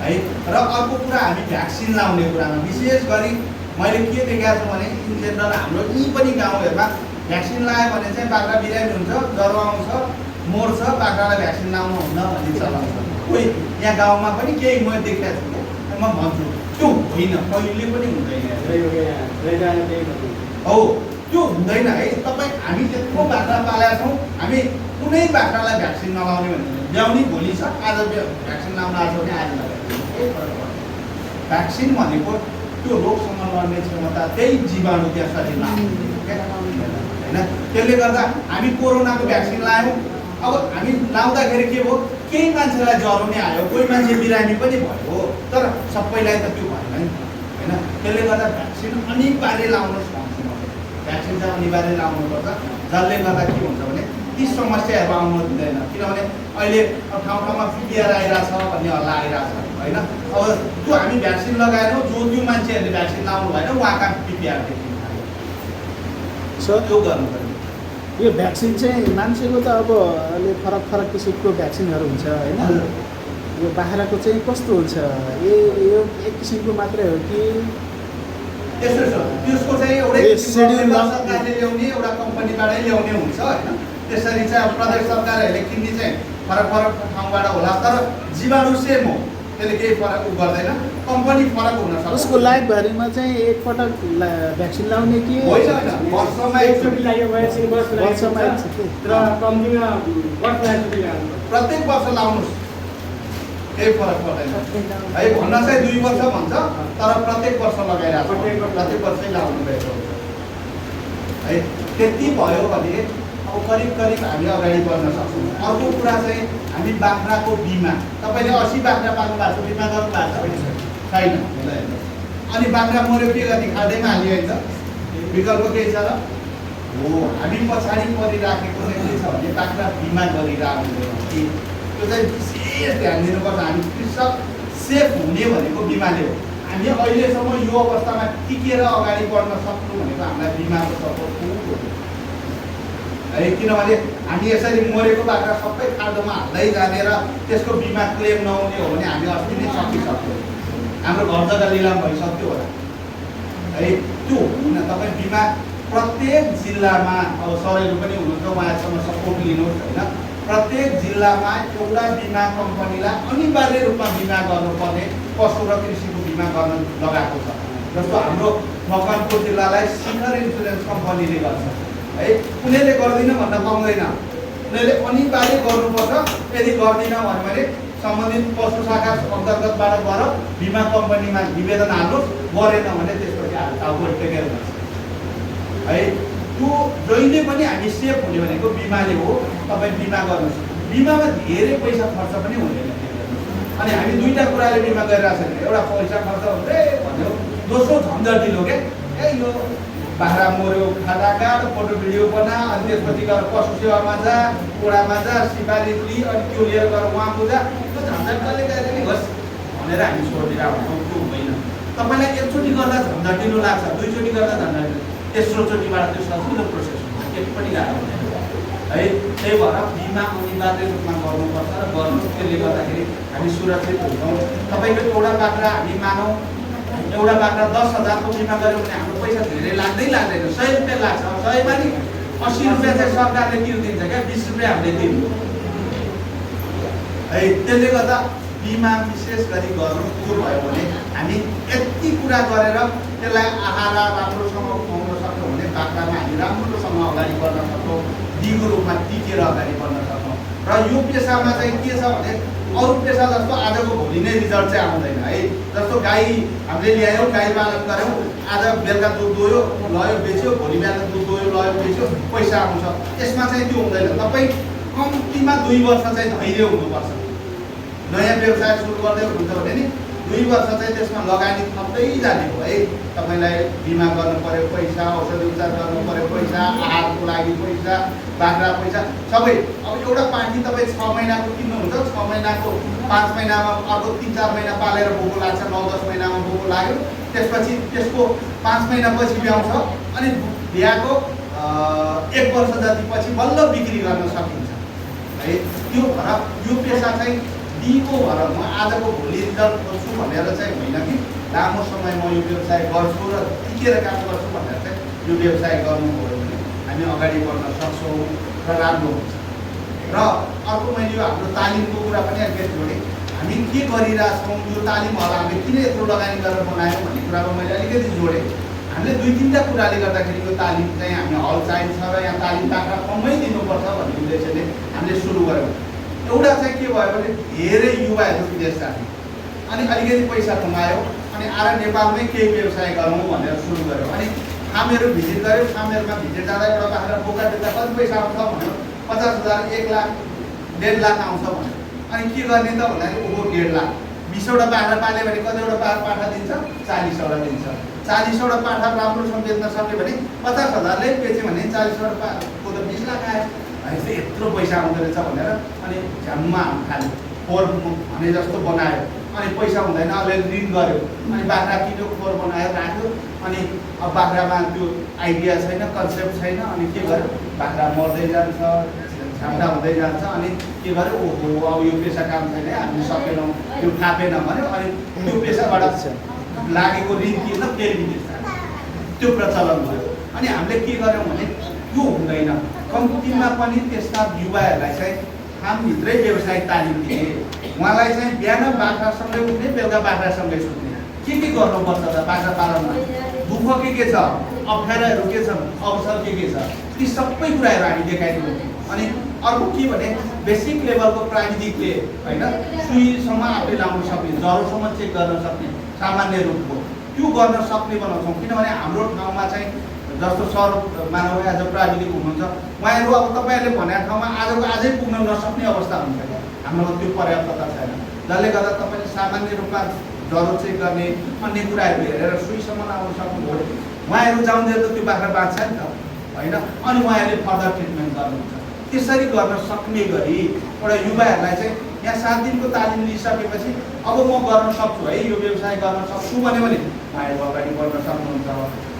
है। र अर्को कुरा हामी भ्याक्सिन लाउने कुरामा विशेष गरी मैले के देखाएको छु भने इन जेनरल हाम्रो यी पनि गाउँहरूमा भ्याक्सिन लगायो भने चाहिँ बाख्रा बिरामी हुन्छ, ज्वरो आउँछ, मर्छ, बाख्रालाई भ्याक्सिन लाउनु हुन्न भन्ने चलन छ। कोही यहाँ गाउँमा पनि केही म देखाएको छु, म भन्छु त्यो होइन, कहिले पनि हुँदैन। हो त्यो हुँदैन है। तपाईँ हामी त्यत्रो बाख्रा पालेका छौँ, हामी कुनै बाख्रालाई भ्याक्सिन नलाउने भने ल्याउने भोलि छ, आज भ्याक्सिन लाउन आएको छ भने आज लगाइदिनु, केही फरक पर्दैन। भ्याक्सिन भनेको त्यो रोगसँग लड्ने क्षमता त्यही जीवाणु त्यहाँ शरीरमा होइन। त्यसले गर्दा हामी कोरोनाको भ्याक्सिन लायौँ, अब हामी लाउँदाखेरि के भयो, केही मान्छेलाई ज्वरो नै आयो, कोही मान्छे बिरामी पनि भयो, तर सबैलाई त त्यो भएन नि होइन। त्यसले गर्दा भ्याक्सिन अनिवार्य लाउनुहोस् भन्छु म। भ्याक्सिन चाहिँ अनिवार्य लाउनुपर्छ, जसले गर्दा के हुन्छ भने ती समस्याहरू आउनु दिँदैन। किनभने अहिले ठाउँ ठाउँमा पिपिआर आइरहेछ भन्ने हल्ला आइरहेछ होइन। अब त्यो हामी भ्याक्सिन लगाएनौँ, जो मान्छेहरूले भ्याक्सिन लाउनु भएन उहाँका पिपिआर देखिनु थाल्यो। सर त्यो गर्नु पर्यो। यो भ्याक्सिन चाहिँ मान्छेको त अब अलि फरक फरक किसिमको भ्याक्सिनहरू हुन्छ होइन। यो बाख्राको चाहिँ कस्तो हुन्छ, यो एक किसिमको मात्रै हो कि त्यसो छ, त्यसको चाहिँ एउटै ए, शेड्युल सरकारले ल्याउने, एउटा कम्पनीबाटै ल्याउने हुन्छ होइन। त्यसरी चाहिँ अब प्रदेश सरकारहरूले किन्ने चाहिँ फरक फरक ठाउँबाट होला, तर जीवाणु सेम हो, त्यसले केही फरक गर्दैन। कम्पनी फरक हुन सक्छ। उसको लाइफभरिमा चाहिँ एकपटक भ्याक्सिन लाउने कि होइन, वर्षमा एकचोटि लाग्यो भएपछि वर्षमा एकचोटि? र कम्तीमा वर्षमा एकचोटि लाग्नु। प्रत्येक वर्ष लाउनुहोस्, केही फरक पर्दैन है। भन्न चाहिँ 2 वर्ष भन्छ, तर प्रत्येक वर्ष लगाइरहेको छ, प्रत्येक वर्षै लाउनु भएको हुन्छ है। त्यति भयो भने अब करिब करिब हामी अगाडि बढ्न सक्छौँ। अर्को कुरा चाहिँ हामी बाख्राको बिमा, तपाईँले 80 बाख्रा पाल्नु भएको छ, बिमा गर्नु भएको छैन। अनि बाख्रा मऱ्यो के गर्ने, खाँदैमा हाल्यो होइन, विकल्प केही छ र हो। हामी पछाडि परिराखेको चाहिँ के छ भने बाख्रा बिमा गरिरहनु कि त्यो चाहिँ विशेष ध्यान दिनुपर्छ। हामी कृषक सेफ हुने भनेको बिमाले हो। हामी अहिलेसम्म यो अवस्थामा टिकेर अगाडि बढ्न सक्नु भनेको हामीलाई बिमाको सपोर्ट खूब हो है। किनभने हामी यसरी मरेको बाख्रा सबै खाल्डोमा हाल्दै जाने र त्यसको बिमा क्लेम नहुने हो भने हामी अस्ति नै सकिसक्यो, हाम्रो घर जग्गा लिलाम भइसक्यो होला है। त्यो हुन तपाईँ बिमा प्रत्येक जिल्लामा, अब सरहरू पनि हुनुहुन्छ, उहाँहरूसँग सपोर्ट लिनुहोस् होइन। प्रत्येक जिल्लामा एउटा बिमा कम्पनीलाई अनिवार्य रूपमा बिमा गर्नुपर्ने पशु र कृषिको बिमा गर्न लगाएको छ। जस्तो हाम्रो मकवानपुर जिल्लालाई शिखर इन्सुरेन्स कम्पनीले गर्छ है। उनीहरूले गर्दिनँ भन्न पाउँदैन, उनीहरूले अनिवार्य गर्नुपर्छ। यदि गर्दिनँ भन्यो भने सम्बन्धित पशु शाखा अन्तर्गतबाट गएर बिमा कम्पनीमा निवेदन हाल्नुहोस्, गरेन भने त्यसपछि टाउको टेकेर गर्छ है। त्यो जहिले पनि हामी सेफ हुने भनेको बिमाले हो। तपाईँ बिमा गर्नुहोस्, बिमामा धेरै पैसा खर्च पनि हुँदैन। अनि हामी दुईवटा कुराले बिमा गरिरहेको छ, एउटा पैसा खर्च हुँदै भन्यो, दोस्रो झन्झटिलो के यो बाख्रा मऱ्यो खाँदा काट, फोटो भिडियो बना, अनि त्यसपछि गएर पशु सेवामा जा, ओडामा जा, सिफारिस लि, अनि त्यो लिएर गएर उहाँ बुझा, त्यो झन्झट कसले गएर नि होस् भनेर हामी छोडिरहेको छौँ। त्यो होइन, तपाईँलाई एकचोटि गर्दा झन्झटिलो लाग्छ, दुईचोटि गर्दा झन्झटिलो, तेस्रो चोटिबाट त्यो सजिलो प्रोसेस हुन्छ, केही पनि गाह्रो हुँदैन है। त्यही भएर बिमा अनिवार्य रूपमा गर्नुपर्छ र गर्नु, त्यसले गर्दाखेरि हामी सुरक्षित हुन्छौँ। तपाईँको एउटा बाख्रा हामी मानौँ, एउटा बाख्रा 10,000को बिमा गऱ्यो भने हाम्रो पैसा धेरै लाग्दैन, 100 रुपियाँ लाग्छ। 100मा नि 80 रुपियाँ चाहिँ सरकारले तिर्दिन्छ क्या, 20 रुपियाँ हामीले दिनु है। त्यसले गर्दा बिमा विशेष गरी गर्नु के भयो भने हामी यति कुरा गरेर त्यसलाई आहार राम्रोसँग खुवाउन सक्छौँ भने बाख्रामा हामी राम्रोसँग अगाडि बढ्न सक्छौँ, दिगो रूपमा टिकेर अगाडि बढ्न सक्छौँ। र यो पेसामा चाहिँ के छ भने अरू पेसा जस्तो आजको भोलि नै रिजल्ट चाहिँ आउँदैन है। जस्तो गाई हामीले ल्यायौँ, गाई पालन गऱ्यौँ, आज बेलुका दुध दोयो लयो बेच्यो, भोलि बिहान दुध दोयो लयो बेच्यो, पैसा आउँछ। यसमा चाहिँ त्यो हुँदैन। तपाईँ कम्तीमा 2 वर्ष चाहिँ धैर्य हुनुपर्छ। नयाँ व्यवसाय सुरु गर्दै हुन्छ भने नि 2 वर्ष चाहिँ त्यसमा लगानी थप्दै जाने हो है। तपाईँलाई बिमा गर्नु पऱ्यो, पैसा औषधि उपचार गर्नु पऱ्यो, पैसा आहारको लागि पैसा, बाख्रा पैसा सबै। अब एउटा पाठी तपाईँ 6 महिनाको किन्नुहुन्छ, 6 महिनाको 5 महिनामा अर्को 3-4 महिना पालेर बोको लाग्छ, 9-10 महिनामा बोको लाग्यो, त्यसपछि त्यसको 5 महिनापछि ब्याउँछ, अनि बिहाको 1 वर्ष जति पछि बल्ल बिक्री गर्न सकिन्छ है। त्यो भएर यो पेसा चाहिँ दिएको भएर म आजको भोलि रिजल्ट खोज्छु भनेर चाहिँ होइन कि लामो समय म यो व्यवसाय गर्छु र टिकेर काम गर्छु भनेर चाहिँ यो व्यवसाय गर्नुभयो भने हामी अगाडि बढ्न सक्छौँ र राम्रो हुन्छ। र अर्को मैले यो हाम्रो तालिमको कुरा पनि अलिकति जोडेँ। हामी के गरिरहेछौँ, यो तालिमहरू हामीले किन यत्रो लगानी गरेर बनायौँ भन्ने कुरामा मैले अलिकति जोडेँ। हामीले 2-3टा कुराले गर्दाखेरि यो तालिम चाहिँ हामी हल चाहिन्छ र यहाँ तालिम बाख्रा कमै दिनुपर्छ भन्ने उद्देश्यले हामीले सुरु गऱ्यौँ। एउटा चाहिँ के भयो भने धेरै युवाहरू विदेश जाने अनि अलिकति पैसा कमायो अनि आएर नेपालमै केही व्यवसाय गरौँ भनेर सुरु गऱ्यो। अनि फार्महरू भिजिट गऱ्यो। फार्महरूमा भिजिट जाँदा एउटा बाख्रा बोका बेच्दा कति पैसा आउँछ भन्यो 50,000 1 लाख 1.5 लाख आउँछ भन्यो। अनि के गर्ने त भन्दाखेरि ओहो 1.5 लाख 20वटा बाख्रा पाल्यो भने कतिवटा पाठा दिन्छ 40वटा दिन्छ। 40वटा पाठा राम्रोसँग बेच्न सक्यो भने 50,000ले बेच्यो भने 40वटा को त 20 लाख आयो। यस्तो यत्रो पैसा आउँदो रहेछ भनेर अनि झ्याम्मा खाल्यो खोर भने जस्तो बनायो। अनि पैसा हुँदैन अलिअलि ऋण गऱ्यो अनि बाख्रा किन्यो खोर बनाएर राख्यो। अनि अब बाख्रामा त्यो आइडिया छैन कन्सेप्ट छैन अनि के गर्यो बाख्रा मर्दै जान्छ झ्याम्टा हुँदै जान्छ। अनि के गर्यो ओहो अब यो पेसा काम छैन हामीले सकेनौँ त्यो थापेन भन्यो। अनि त्यो पेसाबाट लागेको ऋण किन्न फेरि विदेश जान्छ त्यो प्रचलन भयो। अनि हामीले के गर्यौँ भने यो हुँदैन कम्तीमा पनि त्यस्ता युवाहरूलाई चाहिँ फार्मभित्रै व्यवसायिक तालिम दिए। उहाँलाई चाहिँ बिहान बाख्रासँगै उठ्ने बेलुका बाख्रासँगै सुत्ने के गर्नुपर्छ त बाख्रा पालनमा दुःख के छ अप्ठ्याराहरू के छन् अवसर के छ ती सबै कुराहरू हामी देखाइदिनु। अनि अर्को के भने बेसिक लेभलको प्राविधिकले होइन सुईसम्म आफूले लाउन सक्ने ज्वरोसम्म चेक गर्न सक्ने सामान्य रूपको त्यो गर्न सक्ने बनाउँछौँ। किनभने हाम्रो ठाउँमा चाहिँ जस्तो सर मानव आज प्राविधिक हुनुहुन्छ उहाँहरू अब तपाईँहरूले भनेको ठाउँमा आजै पुग्न नसक्ने अवस्था हुन्छ। हाम्रो त्यो पर्याप्तता छैन जसले गर्दा तपाईँले सामान्य रूपमा ज्वरो चेक गर्ने अन्य कुराहरू हेरेर सुईसम्म लाउन सक्नुभयो। उहाँहरू जाउँदै त त्यो बाख्रा बाँच्छ नि त होइन। अनि उहाँहरूले फर्दर ट्रिटमेन्ट गर्नुहुन्छ। त्यसरी गर्न सक्ने गरी एउटा युवाहरूलाई चाहिँ यहाँ 7 दिनको तालिम लिइसकेपछि अब म गर्न सक्छु है यो व्यवसाय गर्न सक्छु भन्यो भने उहाँहरू अगाडि बढ्न सक्नुहुन्छ।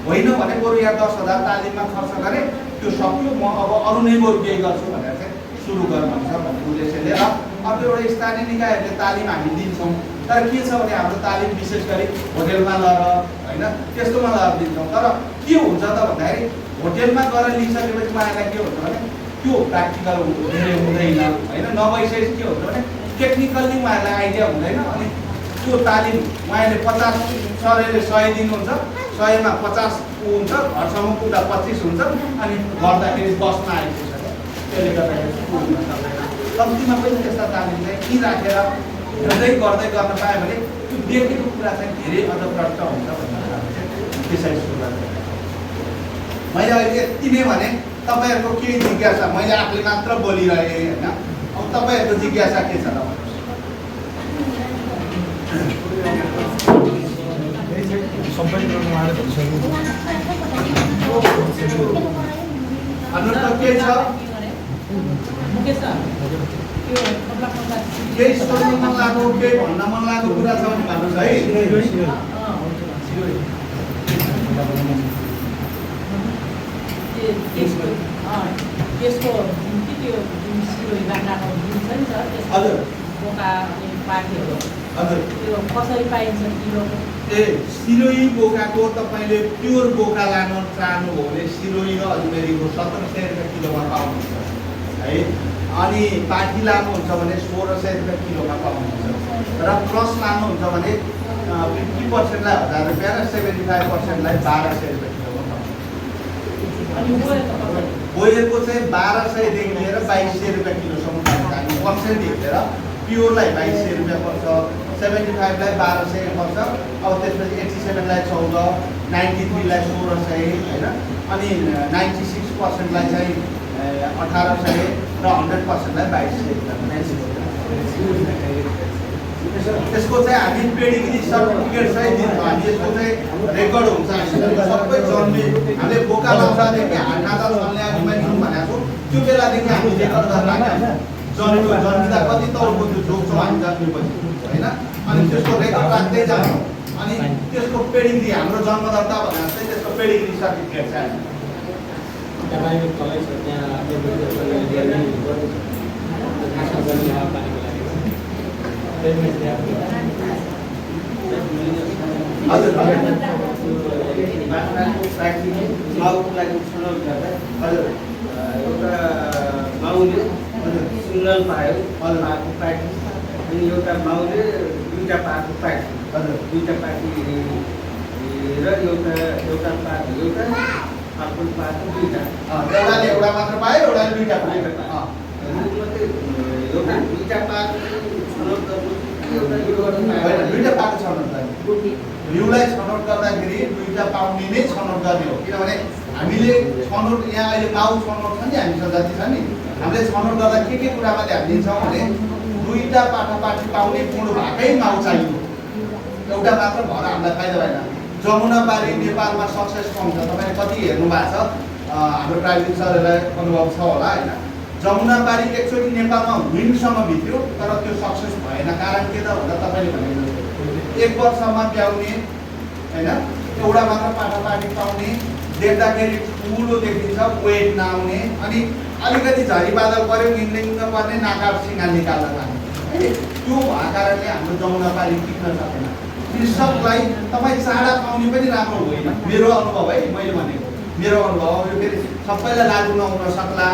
होइन भने बरु यहाँ 10,000 तालिममा खर्च गरेँ त्यो सक्यो म अब अरू नै बरु केही गर्छु भनेर चाहिँ सुरु गर्नुहुन्छ भन्ने उद्देश्यले। अर्को एउटा स्थानीय निकायहरूले तालिम हामी दिन्छौँ तर के छ भने हाम्रो तालिम विशेष गरी होटेलमा लगेर होइन त्यस्तोमा लगेर दिन्छौँ। तर के हुन्छ त भन्दाखेरि होटेलमा गएर लिइसकेपछि उहाँहरूलाई के हुन्छ भने त्यो प्र्याक्टिकल धेरै हुँदैन होइन। नभइसकेपछि के हुन्छ भने टेक्निकल्ली उहाँहरूलाई आइडिया हुँदैन। अनि त्यो तालिम उहाँले 50 सरले 100 दिनुहुन्छ 100मा 50 हुन्छ घरसम्म पुग्दा 25 हुन्छ अनि गर्दाखेरि बस्न आइपुग्छ। त्यसले गर्दाखेरि कम्तीमा पनि त्यस्ता तालिम चाहिँ यहीँ राखेर गर्दै गर्न पायो भने त्यो देखेको कुरा चाहिँ धेरै अझ प्रष्ट हुन्छ भन्ने त्यसरी सुरु गरेँ। मैले अहिले यति नै भने तपाईँहरूको केही जिज्ञासा मैले आफूले मात्र बोलिरहेँ होइन। अब तपाईँहरूको जिज्ञासा के छ त भन्नु त के छ केही सोध्नु मन लाग्यो केही भन्न मन लागेको कुरा छ भने भन्नुहोस् है। त्यसको त्यो सिरोही बाख्राको दिन्छ नि त हजुर बोका पार्टीहरू हजुर त्यो कसरी पाइन्छ किलोको? ए सिरोही बोकाको तपाईँले प्योर बोका लान चाहनु हो भने सिरोही र अजमेरीको 1700 रुपियाँ किलोमा पाउनुहुन्छ है। अनि पाठी लानुहुन्छ भने 1600 रुपियाँ किलोमा पाउनुहुन्छ र प्लस लानुहुन्छ भने 50%लाई 1000 रुपियाँ र 75%लाई 1200 रुपियाँ किलोमा पाउनुहुन्छ। अनि बोयरको चाहिँ 1200 देखि लिएर 2200 रुपियाँ किलोसम्म पाइन्छ। हामी पर्सेन्ट हेरेर प्योरलाई 2200 रुपियाँ पर्छ 75लाई 1200 पर्छ। अब त्यसपछि 87लाई 14 93लाई 1600 होइन। अनि 96%लाई चाहिँ 1800 र 100%लाई 2200। त्यसको चाहिँ हामी पेडिग्री सर्टिफिकेट चाहिँ दिन्छौँ। हामी यसको चाहिँ रेकर्ड हुन्छ सबै जन्मे हामीले बोका लाउँदादेखि हातनाता चल्ने भनेको छु त्यो बेलादेखि हामी रेकर्ड गर्न जन्मिँदा कति तौलको त्यो जोग्छौँ हामी जन्मेपछि होइन। अनि त्यसको रेकर्ड राख्दै जान्छौँ। अनि त्यसको पेडिग्री हाम्रो जन्मदत्ता भनेर चाहिँ त्यसको पेडिग्री सर्टिफिकेट चाहिँ हजुर माउको लागि छनौट गर्दा हजुर एउटा माउले सिङ्गल पायो पाएको पार्टी अनि एउटा माउले 2टा पाएको पार्टी हजुर 2टा पार्टी र एउटा पात एउटा अर्को पात दुईवटा एउटाले एउटा मात्र पायो एउटाले दुईटा पायो एउटा दुईवटा पात छनौट गर्नु एउटा यो गर्न होइन, पायो दुईटा पाएको छनौट गर्ने बिउलाई छनौट गर्दाखेरि दुईटा पाउने नै छनौट गर्ने हो। किनभने हामीले छनौट यहाँ अहिले माउ छनौट छ नि हामीसँग जति छ नि हामीले छनौट गर्दा के कुरामा ध्यान दिन्छौँ भने दुईटा पाठापाठी पाउने पूर्ण भएकै माउ चाहियो, एउटा मात्र भएर हामीलाई फाइदा भएन। जमुनापारी नेपालमा सक्सेस कम छ, तपाईँले कति हेर्नु भएको छ, हाम्रो प्राविधिक सरहरूलाई अनुभव छ होला होइन। जमुनापारी एकचोटि नेपालमा विनसम्म भित्यो तर त्यो सक्सेस भएन। कारण के त भन्दा तपाईँले भनेको 1 वर्षमा ब्याउने होइन, एउटा मात्र पाठापाठी पाउने, देख्दाखेरि ठुलो देखिन्छ, वेट नआउने, अनि अलिकति झरी बादल पऱ्यो निङ्लिङ्ग पर्ने, नाका सिँगा निकाल्न जाने, त्यो भएको कारणले हाम्रो जमुनापारी टिक्न सकेन। कृषकलाई तपाईँ चाडा पाउने पनि राम्रो होइन, मेरो अनुभव है, मैले भनेको मेरो अनुभव। अब यो फेरि सबैलाई लागु नहुन सक्ला।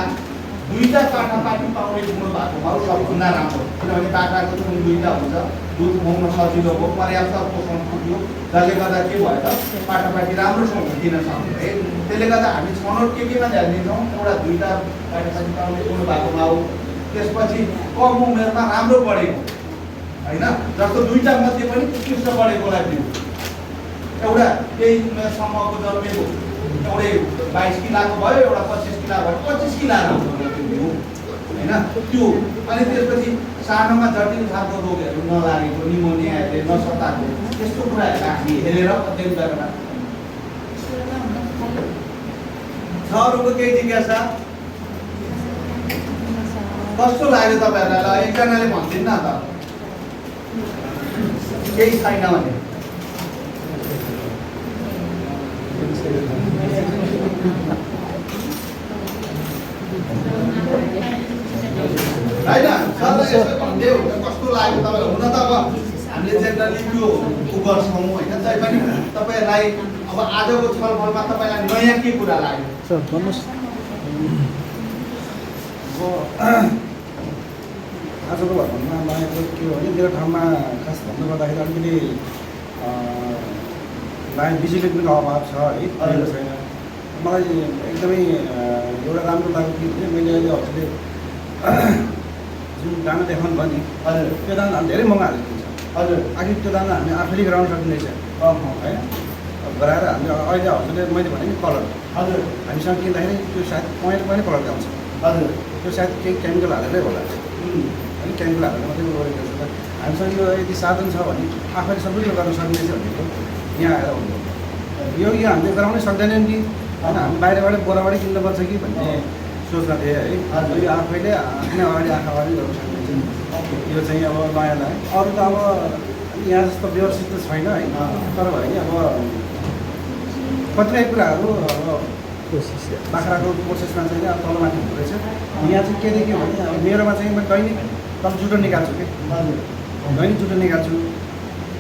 दुईटा पाठापाठी पाउने गुण भएको माउ सबभन्दा राम्रो, किनभने बाख्राको जुन दुईटा हुन्छ, दुध खुवाउन सजिलो हो, पर्याप्त पोषण पुग्यो, जसले गर्दा के भयो त पाठापाठी राम्रोसँग दिन सक्यो है। त्यसले गर्दा हामी छनौट केमा ध्यान दिन्छौँ, एउटा दुईटा पाठापाठी पाउने गुण भएको माउ, त्यसपछि कम उमेरमा राम्रो बढेको होइन, जस्तो दुईटा मध्ये पनि उत्कृष्ट बढेकोलाई दिउँ। एउटा केही उमेरसम्मको जन्मेको एउटै 22 किलोको भयो, एउटा 25 किलो भयो, 25 किलो राम्रो होइन त्यो। अनि त्यसपछि सानोमा जटिल खालको रोगहरू नलागेको, निमोनियाहरूले नसताएको, त्यस्तो कुराहरू हामी हेरेर अध्ययन गरेर छ। अरूको केही जिज्ञासा कस्तो लाग्यो तपाईँहरूलाई? एकजनाले भनिदिनु न त, केही छैन भने। होइन सरलाई यसो भनिदेऊ कस्तो लाग्यो तपाईँलाई? हुन त अब हामीले जेनरली त्यो गर्छौँ होइन, तै पनि तपाईँहरूलाई अब आजको छलफलमा तपाईँलाई नयाँ के कुरा लाग्यो? सर भन्नुहोस्। आजको भ्रमणमा लागेको के हो भने मेरो ठाउँमा खास भन्नुपर्दाखेरि अलिकति लाइन बिजुलीको पनि अभाव छ है, छैन। मलाई एकदमै एउटा राम्रो लाग्यो कि मैले अहिले हजुरले जुन दाना देखाउनु भयो नि, हजुर त्यो दाना धेरै महँगो हालेको हुन्छ। हजुर आखिर त्यो दाना हामी आफैले गराउन सकिँदैछ होइन, गराएर हामीले अहिले हजुरले मैले भने नि कलर हजुर हामीसँग किन्दाखेरि त्यो सायद पनि कलर आउँछ, हजुर त्यो सायद केही केमिकल हालेरै होला होइन, केमिकल हालेर मात्रै गरेको छ। हामीसँग यो यदि साधन छ भने आफैले सबै कुरो गर्न सकिँदैछ भनेको यहाँ आएर हुनु यो हामीले गराउनै सक्दैनौँ कि होइन, हामी बाहिरबाट बोराबाटै किन्नुपर्छ कि भन्ने सोच्न थिएँ है। यो आफैले आफ्नै अगाडि आँखा अगाडि गर्न सक्दैछ, यो चाहिँ अब नयाँ नयाँ। अरू त अब यहाँ जस्तो व्यवस्थित त छैन होइन, तर भयो नि अब कतिपय कुराहरू अब बाख्राको प्रोसेसमा चाहिँ अब तलमाथि हुँदो रहेछ। यहाँ चाहिँ के देख्यो भने अब मेरोमा चाहिँ म दैनिक तल जुटो निकाल्छु कि दैनिक जुटो निकाल्छु,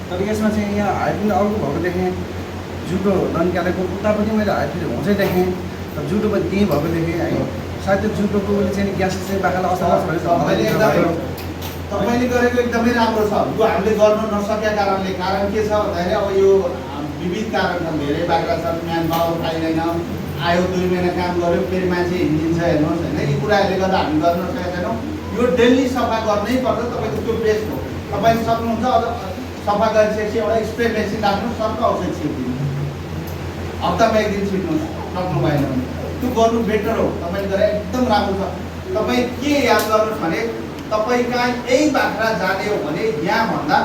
तर यसमा चाहिँ यहाँ हाइट पनि अर्को भएको देखेँ, जुटो ननिकालेको उतापट्टि मैले हाइट फेरि हुँदै देखेँ, तर जुटो पनि त्यहीँ भएको देखेँ है। सायद त्यो जुटोको उसले चाहिँ ग्यास चाहिँ बाख्रालाई असर तपाईँले गरेको एकदमै राम्रो छ। यो हामीले गर्न नसकेका कारणले, कारण के छ भन्दाखेरि अब यो विविध कारण छन्, धेरै बाख्रा छ, म्यान पावर पाइँदैन, आयो 2 महिना काम गर्यो फेरि मान्छे हिँडिन्छ हेर्नुहोस् होइन, यी कुराहरूले गर्दा हामी गर्न सकेका छैनौँ। यो डेली सफा गर्नै पर्छ, तपाईँको त्यो बेस्ट हो। तपाईँ सक्नुहुन्छ अझ सफा गरिसकेपछि एउटा स्प्रे मेसिन राख्नुहोस्, सर्को औषध छिट्दिनु, हप्तामा 1 दिन छिट्नुहोस्, सक्नु भएन भने त्यो गर्नु बेटर हो। तपाईँले गरेर एकदम राम्रो छ। तपाईँ के याद गर्नुहोस् भने तपाईँ कहाँ यही बाख्रा जाने हो भने यहाँभन्दा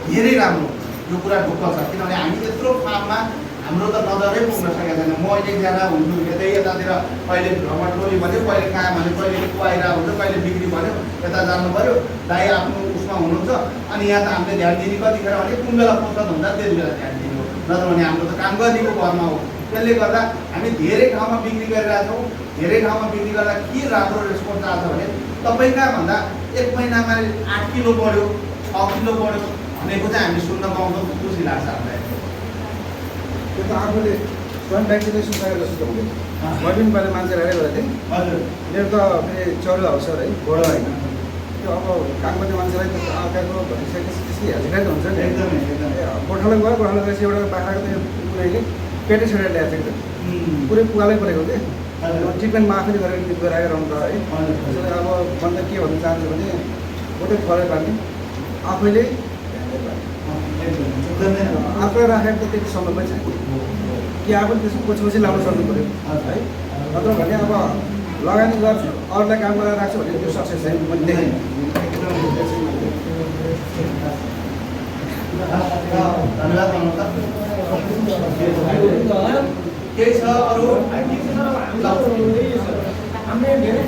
धेरै राम्रो यो कुरा ढुक्क छ, किनभने हामी यत्रो फार्ममा हाम्रो त नजरै पुग्न सकेको छैन। म एकजना हुन्छु यतै यतातिर, कहिले भ्रमण टोली भन्यो, कहिले कहाँ भन्यो, कहिले कुवाइरा हुन्छ, कहिले बिक्री भन्यो, यता जानु पऱ्यो, दाइ आफ्नो उसमा हुनुहुन्छ। अनि यहाँ त हामीले ध्यान दिने कतिखेर भने कुन बेला फुर्सद हुन्छ त्यति बेला ध्यान दिनु हो, नत्र भने हाम्रो त काम गर्नेको कर्म हो। त्यसले गर्दा हामी धेरै ठाउँमा बिक्री गरिरहेका छौँ। धेरै ठाउँमा बिक्री गर्दा के राम्रो रेस्पोन्स आएको छ भने तपाईँ कहाँ भन्दा 1 महिनामा 8 किलो बढ्यो, 6 किलो बढ्यो भनेको चाहिँ हामी सुन्न पाउँछौँ, खुसी लाग्छ हामीलाई। त्यो त आफूले स्वयं व्यक्तिले सुसाएर जस्तो हुँदैन। मैले पनि पहिला मान्छे राखेर गरेको थिएँ। हजुर मेरो त फेरि चरु हाउस है, घोडा होइन, त्यो अब काम गर्ने मान्छेलाई त अर्काको भनिसकेपछि त्यसले हेर्दै त हुन्छ नि एकदमै गोठालो गएपछि एउटा बाख्राको त्यो कुनैले पेटै छेडेर ल्याएको थियो पुरै पुगालै परेको थियो ट्रिटमेन्टमा आफैले गरेर गराएर आउनु त है त्यसैले अब म त के भन्न चाहन्छु भने गोठै फरक पार्ने आफैले आफूलाई राखेर त त्यति सम्भवै छैन कि आफूले त्यसको पछि लाउनु सक्नु पऱ्यो है नत्र भने अब लगानी गर्छु अरूलाई काम गरेर राख्छु भने त्यो सक्सेस छैन मैले देखेँ धन्यवाद केही छ अरू हामीले धेरै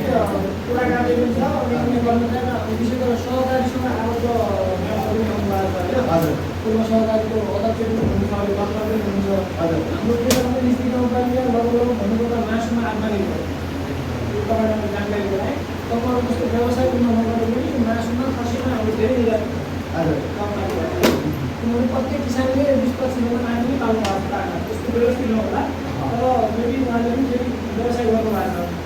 कुराकानी पनि छ अनि अन्य कर्मचारी विशेष गरेर सहकारीसँग आबद्ध म्यामहरू पनि आउनुभएको छ होइन पूर्व सहकारीको अध्यक्ष पनि हुनुहुन्छ अहिले वक्ता पनि हुनुहुन्छ हाम्रो केन्द्रमा डिस्ट्रिक्ट गाउँपालिका लगभग भन्नुपर्दा मासुमा आत्माले भयो यो तपाईँलाई जानकारी गराएँ तपाईँहरू जस्तो व्यवसाय नगरेर पनि मासुमा खसीमा अब धेरै किनभने प्रत्येक किसानले 20-25 माथि नै पाल्नु भएको छ त्यस्तो व्यवस्थित नहोला तर मेबी उहाँले पनि फेरि व्यवसाय गर्नुभएको छ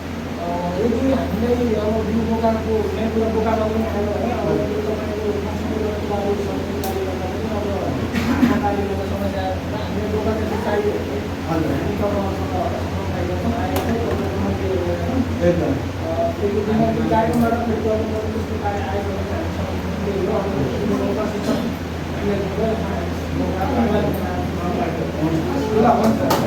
यदि हामीलाई अब बिउ बोकाको मेन कुरा बोकामा पनि आयो भने अब यो तपाईँको कार्य गर्दा समस्या हामीले बोका चाहिँ चाहियो भने हामी तपाईँहरूसँग कार्यक्रमबाट फेरि गर्नुपर्ने त्यस्तो कार्य आयो भने हामी